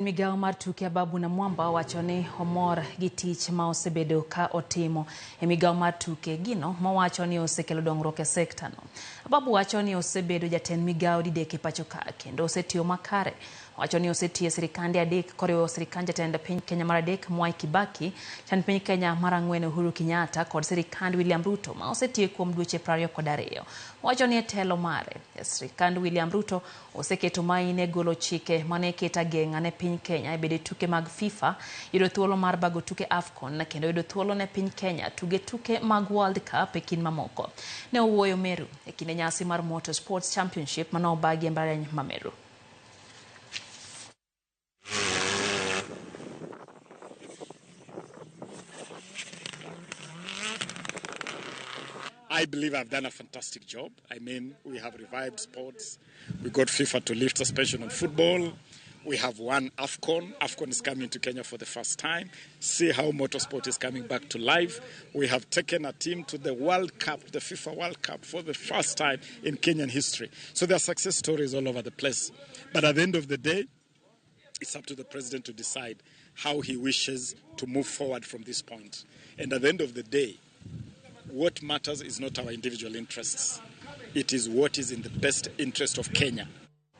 Migawo mar tuke Ababu Namwamba wacho ni omor gi tich ma osebedo ka otimo e migawo mar tuke, gino mowacho ni osekelo dongruok e sekta no. Ababu wacho ni osebedo jatend migawo didek e pacho ka kendo osetiyo makare. Owacho ni osetiyo e sirikande adek koriwo sirikand jatend piny Kenya mar adek Mwai Kibaki, jatend piny Kenya mar ang'wen Uhuru Kenyatta kod sirikand William Ruto ma osetiyo kuom dweche 22. Owacho ni e telo mare e sirikand William Ruto oseketo maine golo chike mane keto ageng'a ne piny Kenya e bedo e tuke mag FIFA, yudo thuolo mar bago tuke AFCON kendo yudo thuolo ne piny Kenya tuge tuke mag World Cup e kind mamoko. Ne owuoyo Meru e kinde nyasi mar Motor Sports Championship mane obagi e mbalariany ma Meru. I believe I've done a fantastic job. I mean, we have revived sports. We got FIFA to lift suspension on football. We have won AFCON. AFCON is coming to Kenya for the first time. See how motorsport is coming back to life. We have taken a team to the World Cup, the FIFA World Cup, for the first time in Kenyan history. So there are success stories all over the place. But at the end of the day, it's up to the president to decide how he wishes to move forward from this point. And at the end of the day, what matters is not our individual interests. It is what is in the best interest of Kenya.